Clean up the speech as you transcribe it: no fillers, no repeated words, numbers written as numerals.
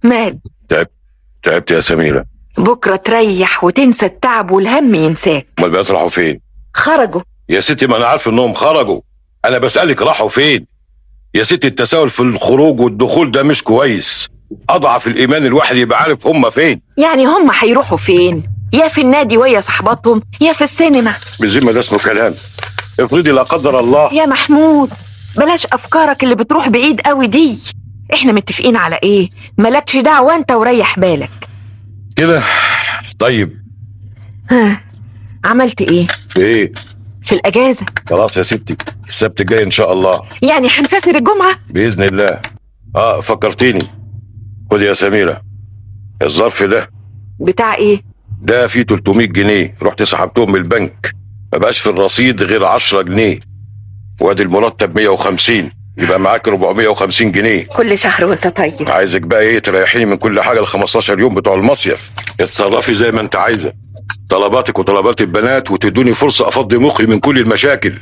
مال؟ تعبت، تعبت يا سميرة. بكرة تريح وتنسى التعب والهم ينساك. امال البنات راحوا فين؟ خرجوا. يا ستي ما انا عارف انهم خرجوا، انا بسألك راحوا فين؟ يا ستي التساؤل في الخروج والدخول ده مش كويس، اضعف الايمان الواحد يبقى عارف هم فين. يعني هم هيروحوا فين؟ يا في النادي ويا صحباتهم، يا في السينما. بالذمة ده اسمه كلام؟ افرضي لا قدر الله. يا محمود بلاش افكارك اللي بتروح بعيد قوي دي، احنا متفقين على ايه؟ مالكش دعوة انت وريح بالك كده. طيب ها، عملت ايه؟ في ايه؟ في الاجازة. خلاص يا ستي، السبت الجاي ان شاء الله. يعني هنسافر الجمعة؟ بإذن الله. فكرتيني، خد يا سميرة الظرف ده. بتاع ايه؟ ده فيه 300 جنيه، رحت سحبتهم من البنك، ما بقاش في الرصيد غير 10 جنيه، وادي المرتب 150، يبقى معاك 450 جنيه. كل شهر وانت طيب. عايزك بقى ايه، تريحيني من كل حاجة ال 15 يوم بتوع المصيف. اتصرفي زي ما انت عايزه، طلباتك وطلبات البنات، وتدوني فرصة افضي مخي من كل المشاكل.